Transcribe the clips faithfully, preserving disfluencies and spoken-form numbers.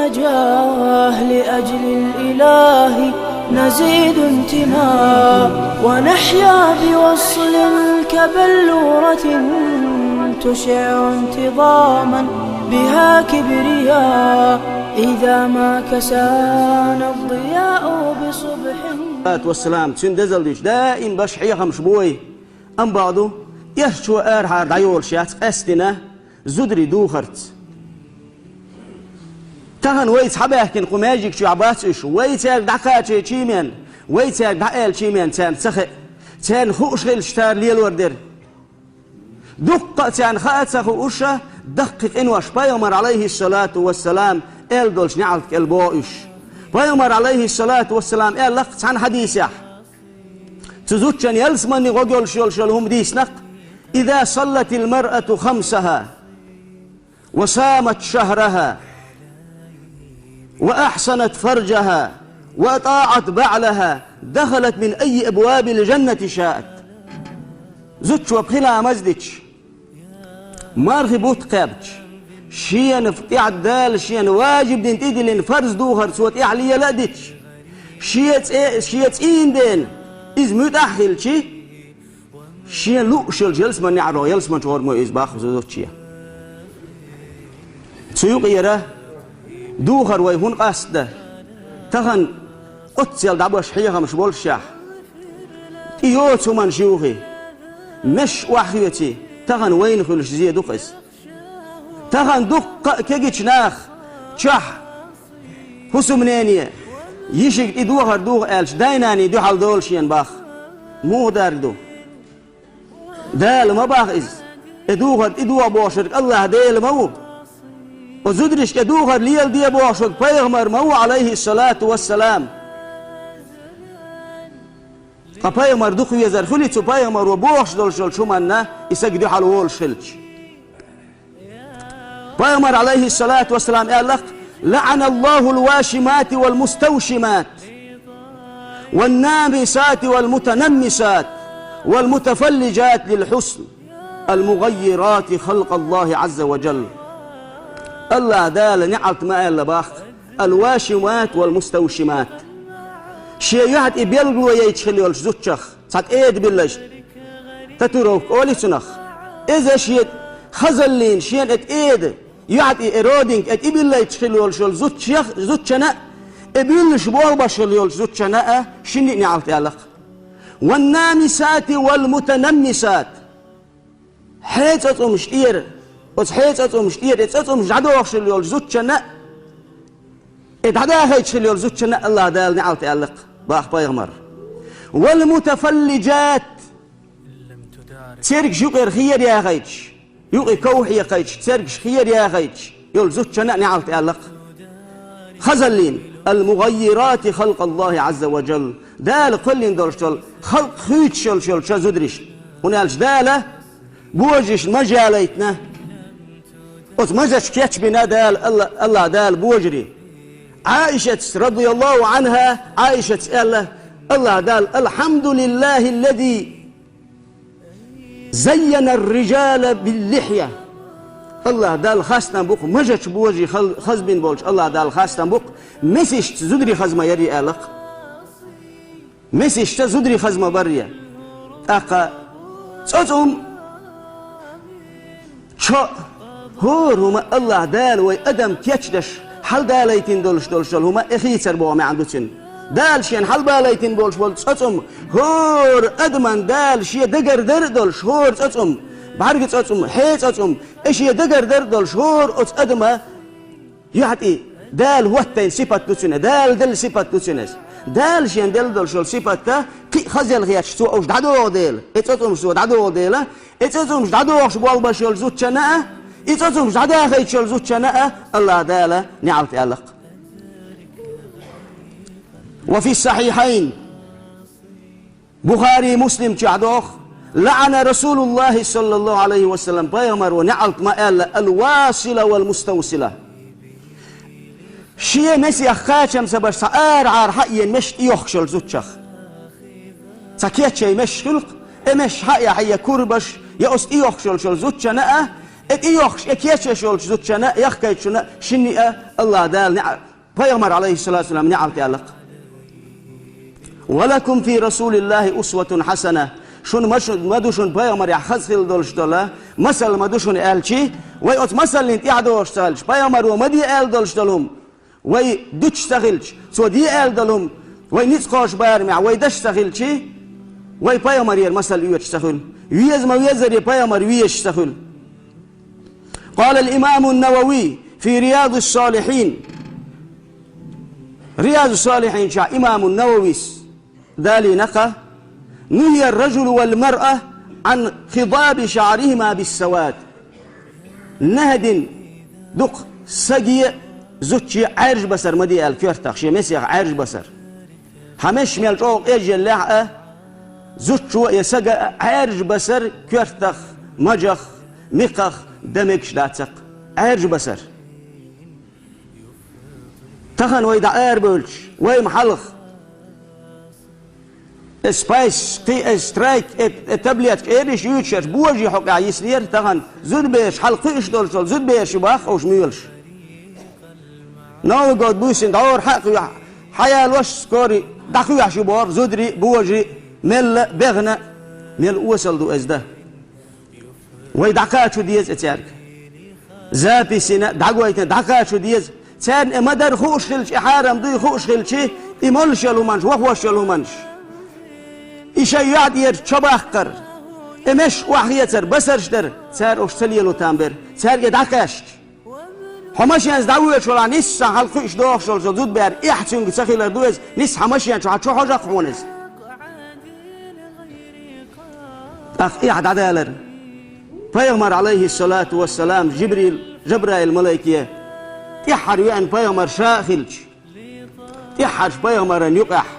نجاه لأجل الإله نزيد انتماء، ونحيا بوصل كبلورة تشع انتظاما بها كبرياء، إذا ما كسانا الضياء بصبح. Салату вассалам, цуьнан дезалдуьйчу даим баш хьехамаш бой, амма бакъду, эрчо арахьара дӀайолуш яц къаьстина зударий духарца. Тахана вайца хьабаьхкина кху маьждиг чохь бац уьш, вай цаьрга дӀакхачийчий-м, вай цаьрга дӀааьллачий-м царна ца хаьа. Царна хууш хилча, цара лелор дара. Дуккха а царна хаа а ца хууш, даккхий къинош пайхамар, Ӏалайхиссалату вассалам, аьлла долчу неӀалт кӀел боху уьш. Пайхамар, Ӏалайхиссалату вассалам, аьлла-кх цхьана хьадисехь, цу зудчун ялсамане гӀо йолуш йолуш йолу хӀума дийцина-кх: «إذا صلت المرأة خمسها وصامت شهرها وأحصنت فرجها وأطاعت بعلها دخلت من أي أبواب الجنة شاءت». Зудчо пхи ламаз дича, мархи бутт кхаьбча, шена тӀехь Дала шена важиб дина тӀедиллина фарз духар цо тӀехь лела а дича, шен цӀе-, шен цӀийнан дена иза муьтӀахь а хилчи, шен лууш йолчу ялсаманин неӀаро ялсамани чу гӀур ма ю иза, боху зудчо. Цу юкъера духар вай хӀунда къастадан? Тахана оццул дӀабаш хьехамаш боллушехь, тӀейоцу хӀуманаш юхий, мешаш охьахоьций, тахана вайна хуьлуш зен ду-кх иза. Тахана дуккха а кегийчу нах чохь хӀусамнене, йишига тӀедухар духа аьлча, дай-наний дуьхьал долу шена, боху. Муха дерг ду? Дала ма боху иза. И духар тӀедуха бохуш верг АллахӀ Дела ма ву. Оцу зударшка и духар леладе бохуш верг пайхамар ма ву, Ӏалайхиссалату вассалам. Ткъа пайхамар дукха везар хуьлий цу пайхамаро бохуш долуш йолчу хӀуманна и стаг дуьхьал волуш хилча? Пайхамар, Ӏалайхиссалату вассалам, аьлла-кх: «لعن الله الواشمات والمستوشمات والنامصات والمتنمصات والمتفلجات للحسن المغيرات خلق الله عز وجل». АллахӀ Дала неӀалт ма аьлла, боху, «الواشمات والمستوشمات». Шен юьхь тӀе билгало яйча хилла йолчу зудчех, цхьа тӀеда биллачу, татуировка олий цунах. Иза шен хазаллина, шена и тӀеда, юьхь тӀе и родинка, и тӀебиллайча хилла йолуш йолу зудчех, зудчунна а, и буьллуш болх беш хилла йолчу зудчунна а шинна а неӀалт аьлла-кх. «والنامصات والمتنمصات». Хье цӀоцкъамаш тӀера, оцу хье цӀоцкъамаш тӀера, и цӀоцкъамаш дӀадохуш хилла йолчу зудчунна а, и дӀадахийташ хилла йолу зудчунна а АллахӀ Дала неӀалт аьлла-кх, боху пайхамар. «والمتفلجات». Цергаш юкъера хера яхийташ, юкъе ков хьекхийташ, цергаш хера яхийташ йолу зудчунна а неӀалт аьлла-кх. Хазаллина: «المغيرات خلق الله عز وجل». Дала кхоьллина долуш долу халкъ хуьйцуш йолуш йолу шен зударшна. ХӀунда аьлча Дала божаршна маж ялийтина. Оцу мажаршка кечбина Дала, Алла-, АллахӀ Дала божарий. Ӏаишатс, радияллаху Ӏанха, Ӏаишатс аьлла, АллахӀ Дала: «الحمد لله الذي زين الرجال باللحية». АллахӀ Далла хастам бу-кх, мажарчу божарий хал-, хазбина болчу АллахӀ Далла хастам бу-кх, месашца зударий хаза ма ярий, аьлла-кх. Месашца зударий хаза ма барий. ТӀаккха цӀоцкъам, чо, хӀора хӀума АллахӀ Дала вай адам кечдеш хьалдалийтина долуш долуш долу хӀума и хийцар боху маьӀна ду цуьнан. Дала шена хьалбалийтина болуш болу цӀоцкъам, хӀора адаман Дала шен дагара дара а долуш, хӀора цӀоцкъам, бӀаьрга цӀоцкъам, хье цӀоцкъам, и шен дагара дара а долуш, хӀора оцу адама юьхь тӀе Дала хӀоттайна сипат ду цуьнан, Дала делла сипат ду цуьнан иза. Дала шена делла долуш йолу сипатта кхин а хаза елла хеташ цо уьш дӀадоху дела, и цӀоцкъамаш цо дӀадоху дела, и цӀоцкъамаш дӀадохуш болх беш йолу зудчунна а, и цӀоцкъамаш дӀадахийташ йолу зудчунна а АллахӀ Дала неӀалт аьлла-кх. وفي الصحيحين. Бухари, Муслим чохь доху: «لعن رسول الله صلى الله عليه وسلم», пайхамаро неӀалт ма аьлла, «الواصل والمستوصل». Шен месех кхачам ца беш, цхьа арахьара хьаена мешаш тӀейохкуш йолу зудчех. Цхьа кечъян мешаш хуьлу-кх, и мешаш хьаэхьа я курбаш, я оцу тӀейохкуш йолу зудчунна а, Э, тӀейохкаш, э, кечъеш йолча зудчунна, яхкайчунна шинна а Аллахь Дала неӀ-, пайхамар, Ӏалайхиссалату вассалам, неӀалт аьлла-кх. «Ва лакум фи Расулиллахи усватун хьасана». Шуна ма шу-, ма ду шуна пайхамарехь хаза хила долуш долу масал ма ду шуна аьлчи, вай оцу масаллин тӀаьхьа догӀуш ца хилча, пайхамаро ма де аьлла долуш долу хӀума вай дуьтуш ца хилча, цо де аьлла долу хӀума вай ницкъ кхочу барамехь вай деш ца хилчи, вай пайхамарера масал оьцуш ца хуьлу. Веза ма везаре пайхамар везаш ца хуьлу. Къала ал-Имаму Навави фи Риядус-Салихин. Риязу-с-Салихин чохь имаму Нававис далийна-кх: «Нухия ар-ражулу вал-маръа ан хидаби шаӀрихима бис-савад». Нахьдин дукха саге а, зудче а Ӏаьржа басар ма де аьлла коьртах, шен месех Ӏаьржа басар. Хьан меш мел чӀогӀа къежъеллехь а, зудчо а, я сага а Ӏаьржа басар коьртах, мажах, мекхах, дан мегаш дац-кх, Ӏаьржа басар. Тахана вай дӀа арабевлча, вай-м хьалха, э, спайс, кхин, э, страйк, э, э, таблетка, эриш юьйцуш, божий хьокъехь йиснера, тахана зудабераш, хьалха кхуьуш долчул зудабераш ю боху уьш моьлуш. Новый год буьйсина дӀора хьа а кхоьхьу, хьаялош скорый дӀакхоьхьуш ю боху зударий, божий, мелла а, бехна а, мел осал ду иза дан. Вай дӀакхачо деза и цаьрга. Запись йина, дӀагойтина, дӀакхачо деза. Царна и ма-дарра хууш хилча, и хьарам дуй хууш хилчи, и молуш йолу хӀуманаш, вахош йолу хӀуманаш. И шайн йоӀ тӀера чо баккхар, и меш охьахецар, басарш дар, цара уьш ца лело там бер, цаьрга и дӀакхаьчча. Хьо машенца дӀавоьдуш валахь, нисса хьалха кхуьуш догӀуш долчу зудабер, эхь цуьнга ца хилар ду иза, нисса хьан машен чу, хьан чу хьожа-кх хьуна иза. ТӀаккха эхь дӀадалар. Пайхамар, Ӏалайхиссалату вассалам, Жибрил, Жабраил малайке тӀаьххьара веана пайхамар ша а хилча, тӀаьххьарчу пайхамаран юкъехь,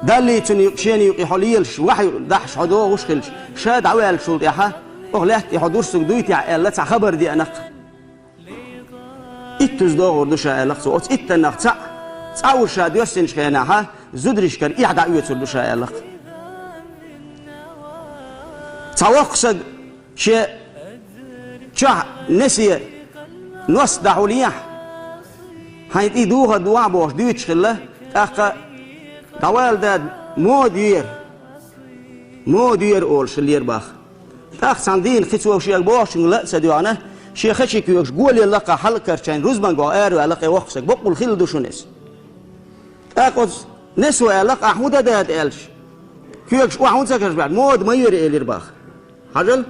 Даллий цуьнан юкъ-, шена юкъе хьо лелаш, вахьйу дахьаш хьо догӀуш хилча, ша дӀаваьллачул тӀаьхьа, оха лаьтта тӀе хьо дуьрсиг дуй техьа аьлла, цхьа хабар деанакх. Иттаза догӀур ду ша аьлла-кх цо. Оцу иттаннах цхьаъ, цхьаъ ву ша доьссинчу хенахьа, зударшкара эхь дӀаоьцур ду ша аьлла-кх. Цхьа воккха саг шен чохь несе нос дӀахьулъехь, хьайн тӀе духар дохьа бохуш дуьйцуш хилла, тӀаккха дӀавала дада мода йора. Мода йора олуш хиллера боху. ТӀаккха цхьана дийнахь кхин цо шега бохучуьнга ла а ца доьгӀна, шен хечи куьйгаш голе лакха хьала а карчийна, рузбанга ара а ваьлла-кх и воккха саг, баккъалла хилла ду шуна иза. ТӀаккха оцу несо аьлла-кх: «Ахь хӀун дан, дада?» — аьлча, куьйгаш охьа хӀунда ца карчабаьлла, мода ма йора элира боху. Хьажал,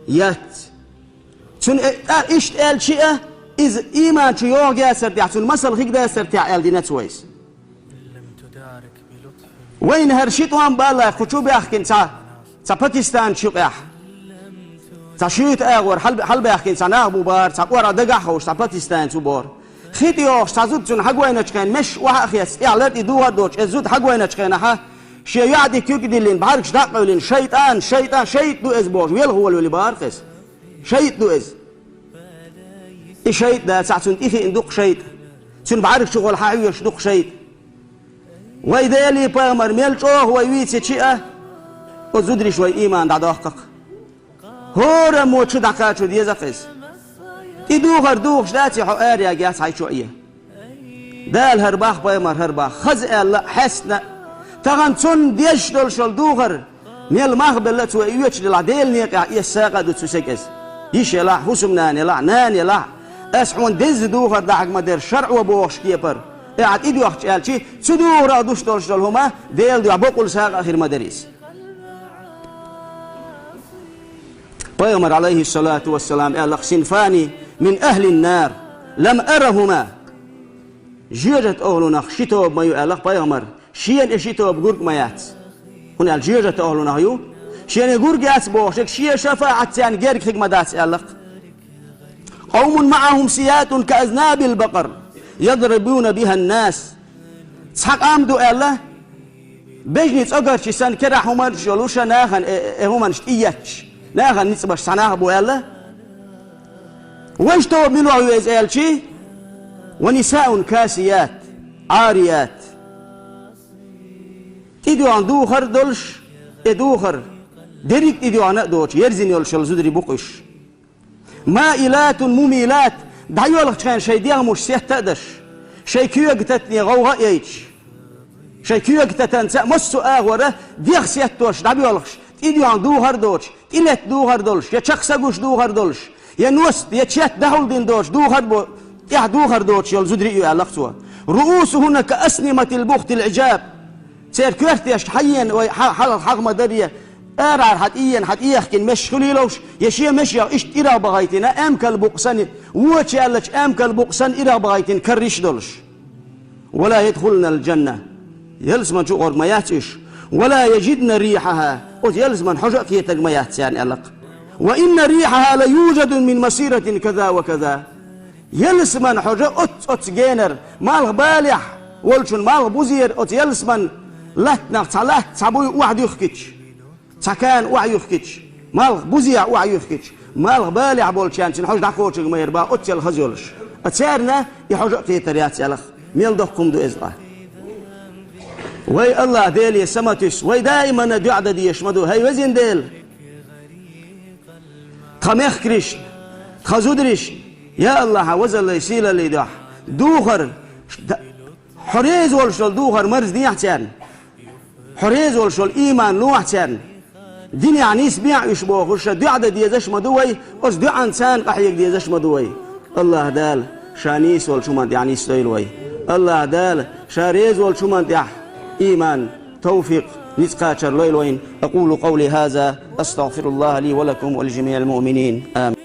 яц. Цуьнан э, тӀаккха иштта аьлча а, иза ийман чу йогӀу гецар тӀехь, цуьнан масал хиг дацар тӀехь аьлла дина цо иза. Вайна хӀара ши тӀом баллай кху чу баьхкина цхьа, цхьа пакистанчу юкъехь. Цхьа шуьйта агӀор хьал-, хьалабаьхкина цхьа нах бу бара, цхьа кӀоргӀа дагахь а ховш, цхьа пакистанец ву бара. Хи тӀейогӀуш цхьа зуда цунна хьагойначу хенахь, меш охьа а хецна, тӀехь лар тӀе духар а доцуш, иза зуда хьагойначу хенахьа, шен йоӀ тӀе куьг а диллина, бӀаьргаш дӀа а къевлина, шайтӀан, шайтӀан, шайтӀа ду иза бохуш, велха волавелла бара-кх иза. ШайтӀа ду иза. И шайтӀа дацахь, цунна тӀе хиъна ду-кх шайтӀа. Цуьнан бӀаьргаш чухула хьан хьоьжуш ду-кх шайтӀа. Вай Делан пайхамар мел чӀогӀа вай вийцича а, оцу зударша вай ийман дӀадоккху-кх. ХӀораммо чу дӀакхачо деза-кх иза. ТӀе духар духуш дац и хьо, ара яга яц хьайн чу а. Дала хӀара боху, пайхамар хӀара боху, хаза аьлла а, хьаьстина а. Тахана цунна дезаш долуш долу духар, мел мах а белла, цо и оьцуш делахь, Делан некъехь эса сагӀа а ду цу сага иза. Йиша елахь, хӀусамнана елахь, нана елахь, ас хьуна дезза духар дахьарг ма дара шарӀо бохучу кепара, тӀе ахь тӀедоьхча аьлчи, цу духарах дуьсуш долуш долу хӀума Делан дуьхьа бакъалла сагӀа а хир ма дара иза. Пайхамар, Ӏалайхиссалату вассалам, аьлла-кх: «Синфани мин ахьлин-нар, лам арахӀума». Жоьжахатин охьлунах ши тоба ма ю, аьлла-кх пайхамар, шена и ши тоба гург а ма яц. ХӀунда аьлча жоьжахатин охьлунах ю, шена и гург яц бохуш, шен шафаӀат царна герга хиг ма дац, аьлла-кх. «Къавмун маӀахӀум сиятун каазнабил бакъар, ядрибуна бихӀан-нас». Цхьа къам ду, аьлла, бежнийн цӀогарчий санна, керахь хӀуманаш йолуш, нахана э, э, хӀуманаш тӀеетташ, нахана ницкъ беш цхьа нах а бу, аьлла. Важа тоба мила ю иза аьлчи, «ва нисаун касият, Ӏарият». ТӀедоьгӀна духар а долуш, и духар дерриг а тӀедоьгӀна а доцуш, ерзина йолуш йолу зударий бу-кх уьш. مائلات مميلات, дӀайоьлхучу хенахь шайн дегӀамаш сетта а деш, шайн когататане гӀовгӀа а яйташ, шайн когататанца а массо а агӀора дегӀ сеттош дӀабоьлхуш, тӀедоьгӀна духар а доцуш, тӀелетта духар а долуш, я чекх са гуш духар а долуш, я ност, я четта дӀахьулдина доцуш духар а бо-, тӀехь духар а доцуш йолу зударий ю, аьлла-кх цо. رؤوسهن كأسنمة البخت العجاب. Церан коьртешна хьаена вай хьа-, хьалха хьагӀ ма даре, арахьара хьан тӀеена, хьан тӀеяхкина мешаш хуьлий ловш, я шен мешех иштта ирахь бахийтина, аьмкал букъ санна, вочу яьллачу аьмкал букъ санна ирахь бахийтина карриш а долуш. ولا يدخلن الجنة. Ялсамани чу гӀорг ма яц уьш. ولا يجدن ريحها. Оцу ялсаманин хьожа а кхетарг ма яц царна, аьлла-кх. وإن ريحها ليوجد من مسيرة كذا وكذا. Ялсаманин хьожа оццу, оццу генара, малхбалехь волчун малхбузера оцу ялсаманин латтанах цхьа латта, цхьа буй охьадуьхкича, цхьа кана охьаюьхкича, малхбузехь охьаюьхкича, малхбалехь болчарна цуьнан хьожа дӀакхочург ма яра бах оццул хаза йолуш. Ткъа царна и хьожа а кхетар яц, аьлла-кх. Мел доккха хӀума ду иза ткъа? Вай АллахӀ Деле са ма туьйсу, вай даимана дуӀа дан дезаш ма ду: хӀай Везан Дела, тхан мехкаршна, тхан зударшна, я АллахӀ, хьан возаллий, сийлаллий дуьхьа, духар, ш-, д-, хьо реза волуш долу духар марздехьа царна, хьо реза волуш долу ийман лохьа царна, динехь нисбехьа уьш бохуш, ша дуӀа дан дезаш ма ду вай, оцу дуӀанна царна къахьега дезаш ма ду вай. АллахӀ Дала Ша нийса волчу хӀуманна тӀехь нисдойла вай. АллахӀ Дала Ша реза волчу хӀуманна тӀехь ийман, тавфикъ, ницкъ кхачар лойла вайна. أقول قولي هذا، أستغفر الله لي ولكم ولجميع المؤمنين. آمين.